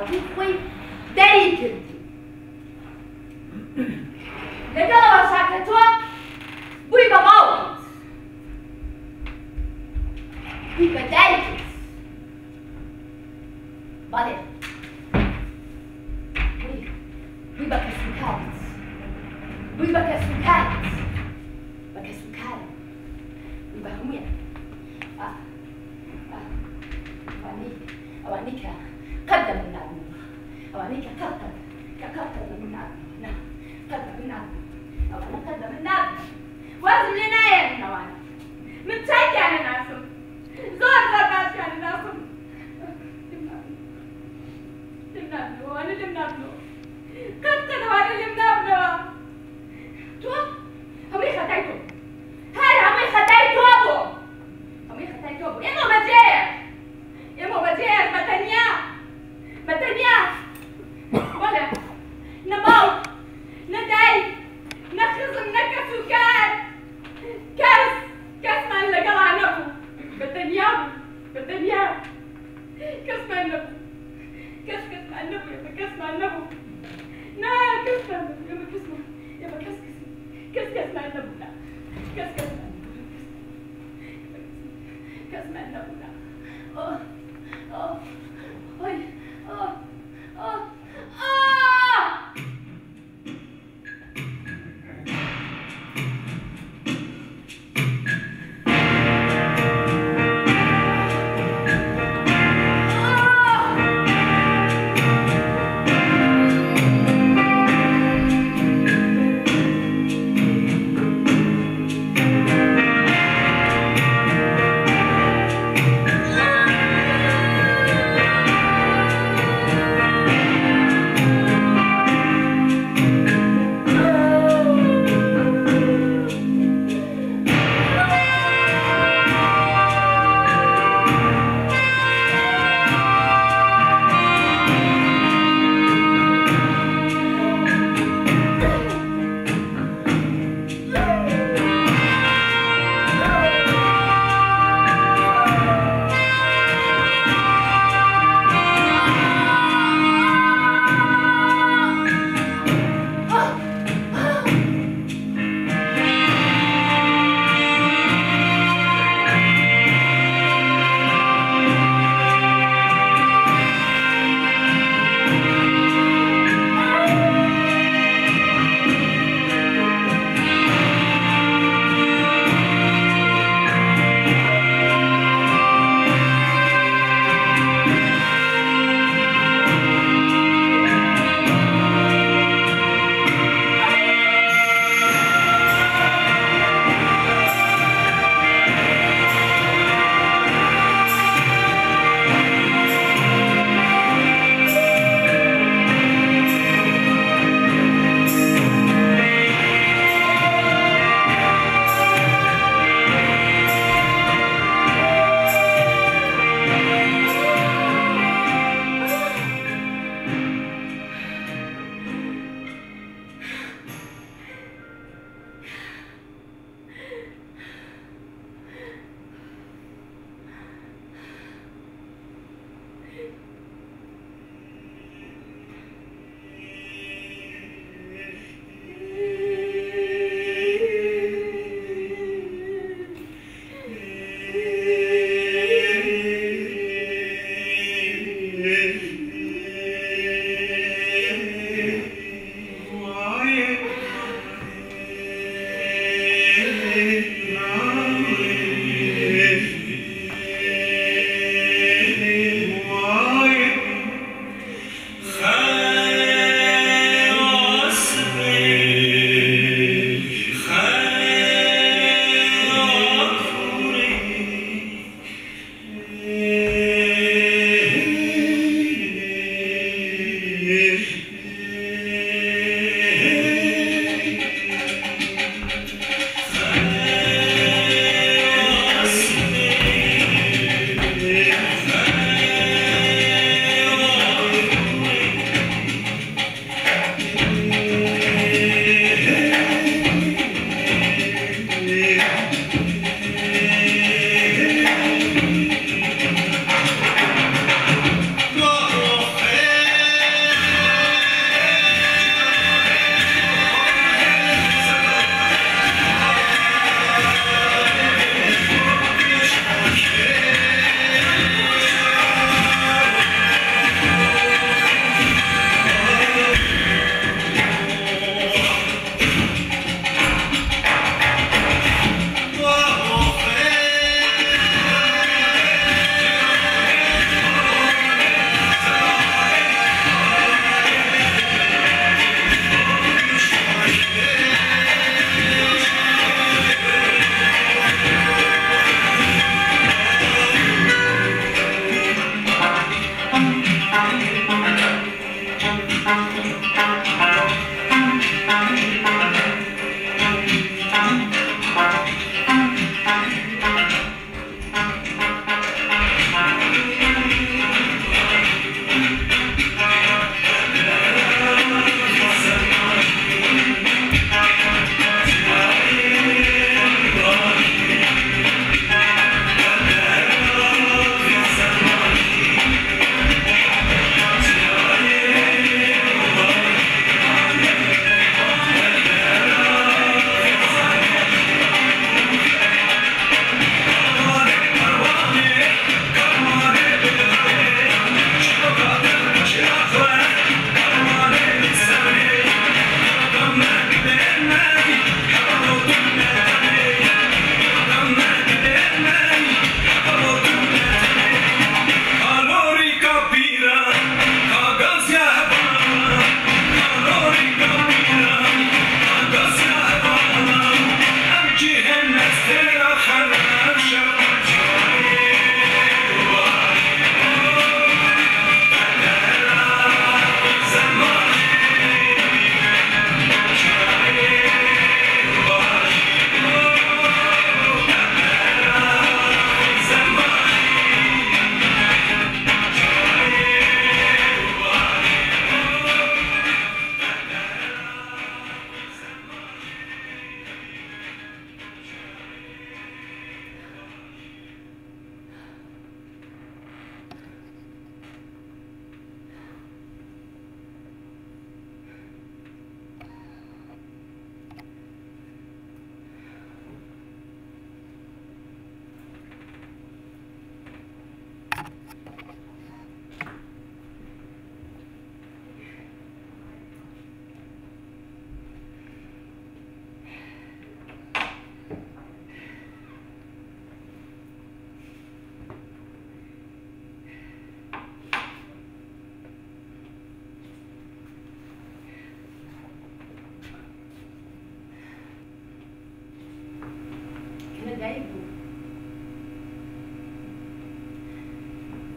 ماڵەکەی خۆی دەری کردی. لەگەڵ ئەوەشا کە تۆ بووی بە باوکت، بووی بە دایکت. بەڵێ بووی بە کەسوکارت، بووی بە کەسوکارت، بە کەسوکارم، بووی بە هەموویان. ئەوانەی ئەوانەی کە قەت لە من نابنەوە، ئەوانەی کە قەت قەت کە قەت قەت لە من نابنەوە، نا قەت لە من نابنەوە، ئەوانە قەت لە من نابنەوە، وازم لێ نایەنن ئەوانە. من چاکیان ئەناسم، زۆر زۆر باشیان ئەناسم. لێم نابنەوە، لێم نابنەوە، ئەوانە لێم نابنەوە، قەت قەت ئەوانە لێم نابنەوە. تۆ هەمووی خەتای تۆ بوو، هەر هەمووی خەتای تۆ بوو، هەمووی خەتای تۆ بوو. ئێمە بەجێیە، ئێمە بەجێیە، بە تەنیا، بە تەنیا. بەڵێ نە باوک، نە دایک، نە خزم، نە کەسوکار، کەس کەسمان لەگەڵا نەبوو. بە تەنیا بوو، بە تەنیا، کەسمان نەبوو، کەس کەسمان نەبوو، ئێمە کەسمان نەبوو، نا کەسمان نەبوو، ئێمە کەسمان، ئێمە کەس کەس کەس کەسمان نەبوو، نا کەس کەسمان نەبوو، کەسمان نەبوو، نا. ئۆه ئۆه ئۆی ئۆه ئۆه ئاه.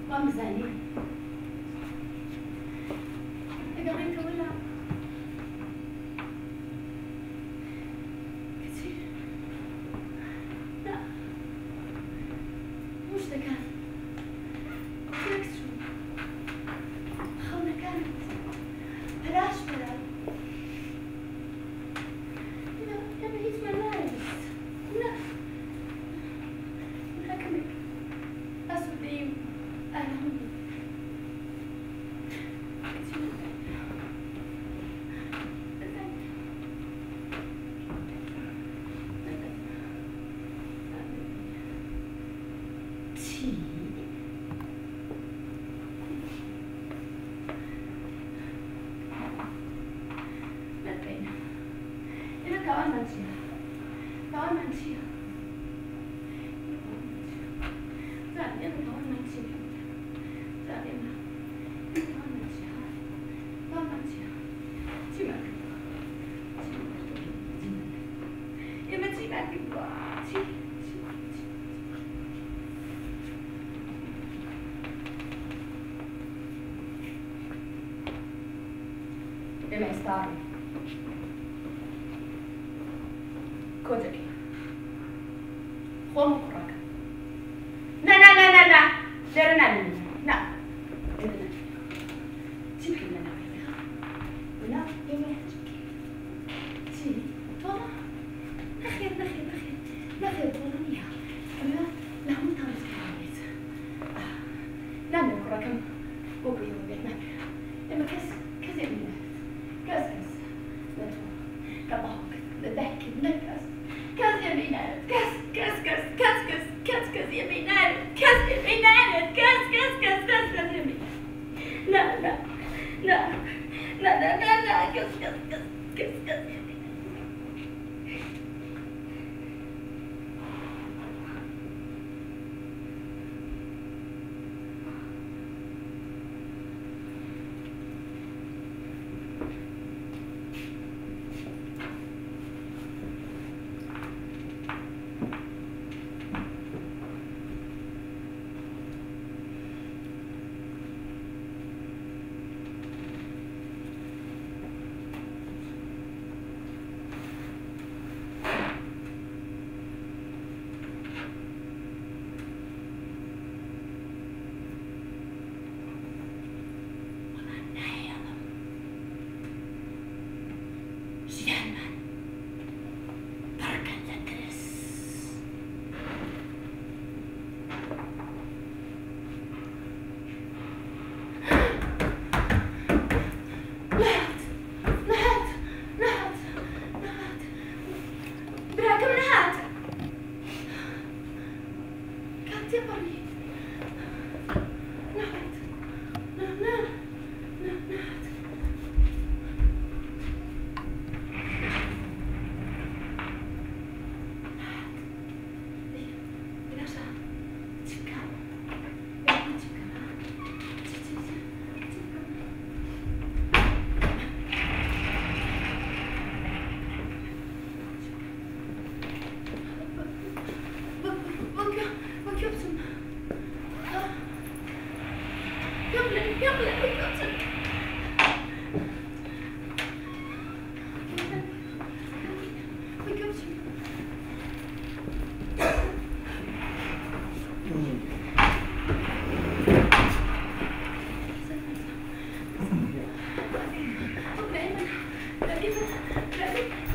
وامزانی دەگەڕێیتەوە لام. کەچی نا، هەموو شتەکان تێکچوون. خەونەکانت پەراش پەران. ئێمە ئێمە هیچمان نایەویست. نا، تەنها کەمێک ئاسوودەیی و ئارامی بوو. کەچی چی؟ ئێمە تاوانمان چییە؟ تاوانمان چییە؟ ئێمە تاوانمان چییە؟ ئێمە تاوانمان چییە؟ تاوانمان چییە؟ چیمان کردووە؟ چیمان کردووە؟ ئێمە چیمان کردووە؟ چی؟ چی؟ چی؟ ئێمە ئێستا ڕووین کۆ دەکەین خۆم و کوڕەکەم. نا نا نا نا نا لێرە نامێنین. نا لێرە نامێنین. چی بکەین لە ناو ئێوە؟ لە ناو ئێوە چی بکەین؟ چی؟ تۆڵە؟ نەخێر نەخێر نەخێر نەخێر تۆڵە نییە. ئەمە لە هەمووتان ڕزگارم بێت. نامەوێ کوڕەکەم وەکو ئێوە بێت. نامەوێ. ئێمە کەس کەس ئێمەی ناوێت. کەس کەس. نە تۆ نە باوکت نە دایکت نە کەس کەس ئێمەی ناوێت. کەس کەس کەس کەس کەس کەس کەس ئێمەی ناوێت. کەس ئێمەی ناوێت. کەس کەس کەس کەس کەس ئێمەی ناوێت. نا نا نا نا نا نا نا کەس کەس کەس کەس کەس ئێمەی ناوێت. وەڵا نایەڵم ژیانمان پڕکەن لە ترس. نەهات نەهات نەهات نەهات براکەم نەهات کات تێپەڕی نەهات نا نا نا نەهات. دەی باشە چی بکەم؟ دەی من چی بکەم ها؟ چی چی چی چی بکەم؟ بۆ کوێ بچم؟ ها؟ پێم بڵێ پێم بڵێ بۆ کوێ بچم؟ بۆ کوێ بچم؟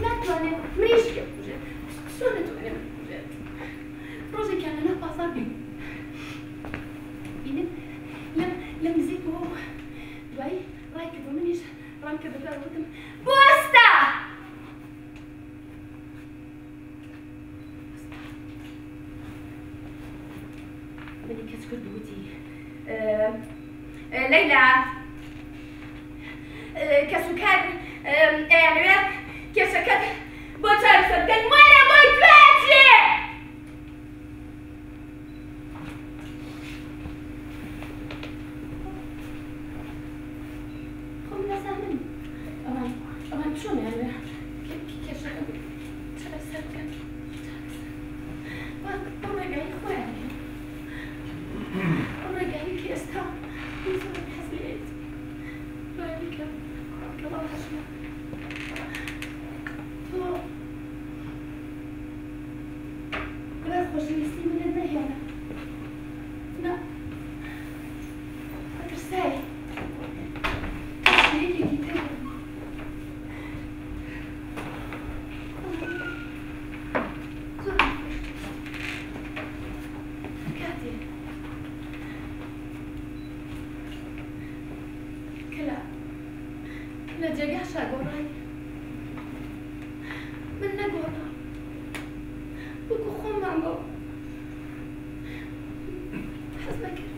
ناتوانێت مریشکێ بکوژێت. چۆن دەتوانێت من بکوژێت؟ ڕۆژێکیان لەناو بازاڕ بینیم بینیم لەم لەم نزیک بووە و دوایی ڕای کرد و منیش ڕام کرد بە دوای وتم بوەستە! منی کەچ کرد و وتی لەیلا کەسوکار ئەیانەوێت کێشەکەت بۆ چارەسەر بکەن وەرە بۆی کوێ خۆم نازانم ئەوان ئەوان چۆن ئەیانەوێت کێشەکەم چارەسەر بکەن ئەو ڕێگای خۆیان ئەو ڕێگای کە ئێستا لە جێگاشا گۆڕای. من نەگۆڕام. وەکو خۆم مامەوە. حەزم کرد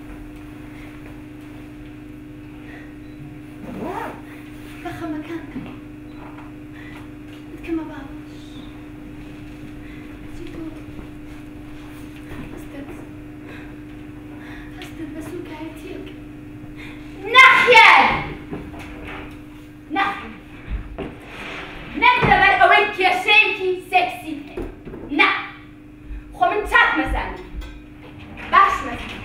بە خەمەکانتم بتکەمە باوەش. کەچی تۆ هەستت هەستت بە سووکایەتییەک. نەخێر نەخێر نەک لەبەر ئەوەی کێشەیەکی سێکسیت هەیە، نا، خۆ من چاکمەزانی، باشمەزانی،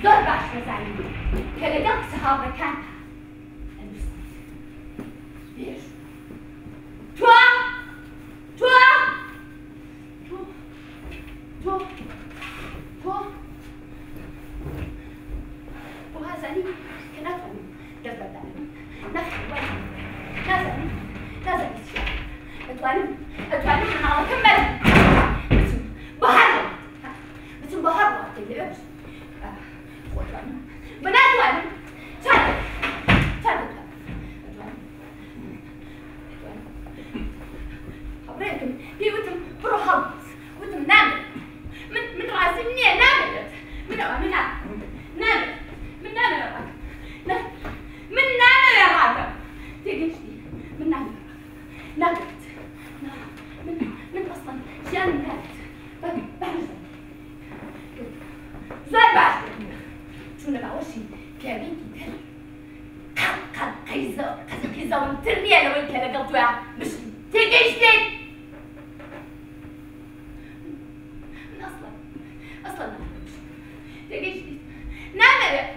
زۆر باشمەزانی کە لەگەڵ کچە هاوڕێکانتا ئەنووسیت. بێژ تۆ تۆ تۆ تۆ تۆ وازانی کە ناتوانم دەست بەردارم. نەخێر وای نازانی نازانی چیە. ئەتوانم ئەتوانم مناڵەکەم بەرم بچم بۆ هەر وڵات، بچم بۆ هەر وڵاتێک لەوێ بژیم. خۆ ئەتوانم من ناتوانم. چار چار دەتوانم ئەتوانم ئەتوانم. هاوڕێکم پێی وتم بڕۆ هەڵبەت، وتم نامەوێت. من من ڕازیم نییە، نامەوێت. من ئەوانە ناکەم، نامەوێت. من نامەوێت ڕاکەم. نا من نامەوێت ڕاکەم. تێگەیشتی؟ من نامەوێت ڕاکەم، نامەوێت. نا من من ئەسڵەن ژیانم ناوێت. باش زۆر باش چوونە باوەشی پیاوێکی تر قەت قەت قەیزە قیزەونتر نییە لەوەی کە لەگەڵ تۆیا بژیم. تێگەیشتیت؟ من ئەسڵەن ئەسڵەن نامەوێت بژیم. تێگەیشتیت؟ نامەوێت.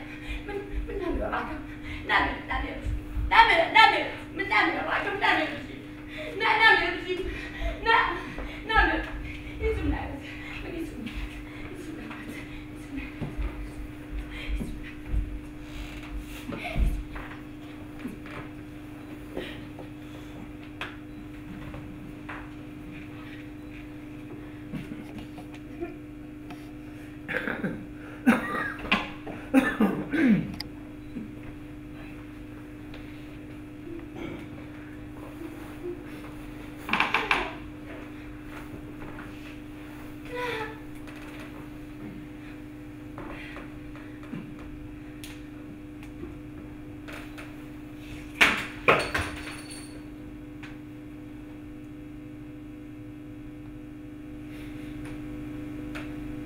من من نامەوێت ڕاکەم، نامەوێت نامەوێت بژیم، نامەوێت نامەوێت. من نامەوێت ڕاکەم، نامەوێت بژیم، نا نامەوێت بژیم، نا نامەوێت. هیچم ناوێت. من هیچم ناوێت، هیچم ناوێت، هیچم ناوێت، هیچم ناوێت.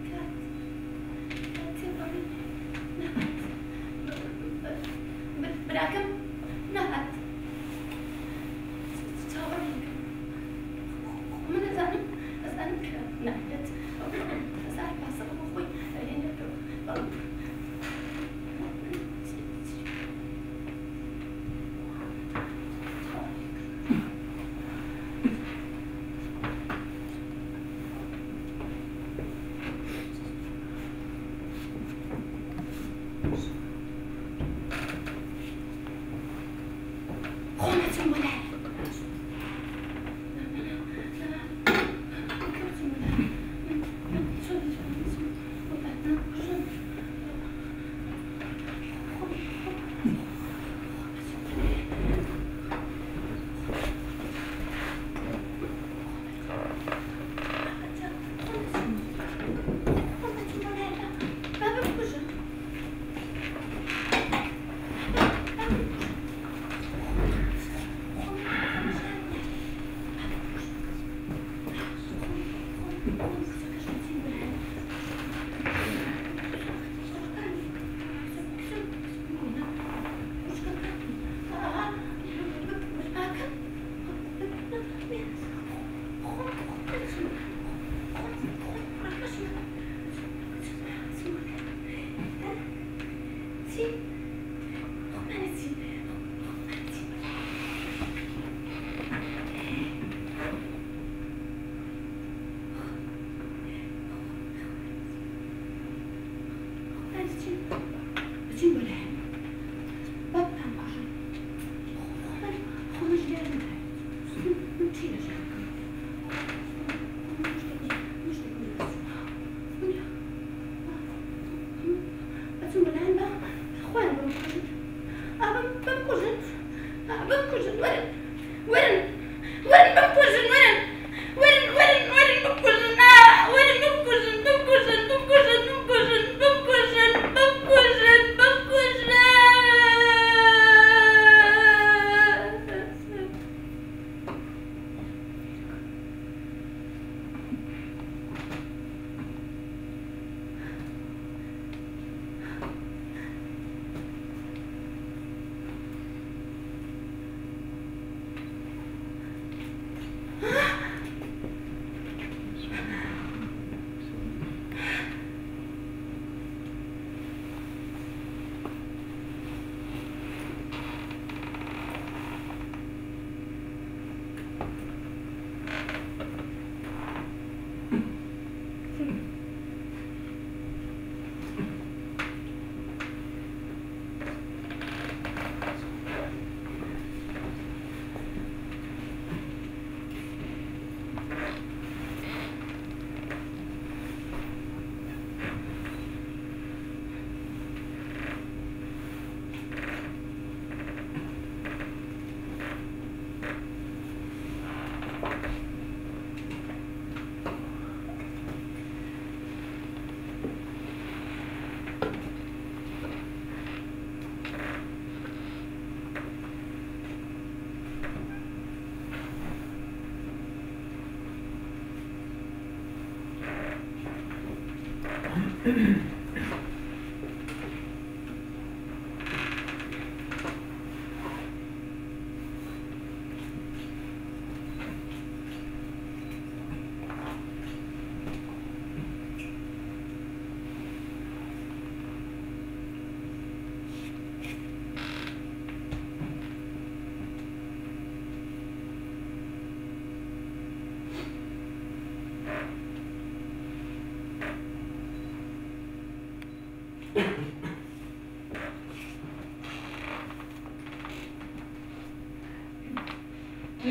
کات کات تێپەڕی نەهات. براکەم نەهات. چاوەڕێی دەکەم. خۆ من ئەزانم ئەزانم کە نایەت. هەزار پاسەوە بۆ خۆی ئەهێنێتەوە، بەڵام من چی چاوەڕێی دەکەم. خۆ نەچم بۆ لای. نا نا نا نا کە بچم بۆ لای. من من چۆن دەتوانم بچم بۆ لای؟ نا کوژم. خۆ خۆ خۆ نەچم بۆ لای. خۆ نەچم خۆ نەچم بۆ لای. با بمکوژم. با بمکوژم. خۆ خۆ ژیان ناوێت. با بمکوژم. خۆ خۆ خۆ کچەکەش بچین بۆ لای. بچین بۆ لای با بتانکوژم. خۆ من خۆ من ژیانم ناوێت. من چی لە ژیان بکەم؟ من شتێکم لەدەست من ئەچم بۆ لایان با خۆیان بمکوژن. ئا بمکوژن. بمکوژن، وەرن، وەرن، وەرن بمکوژن، وەرن، وەرن، وەرن، وەرن بمکوژن، ئا، وەرن بمکوژن، بمکوژن، بمکوژن، بمکوژن، بمکوژن، بمکوژن، بمکوژن.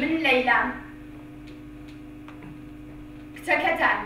من لەیلام، کچەکەتان.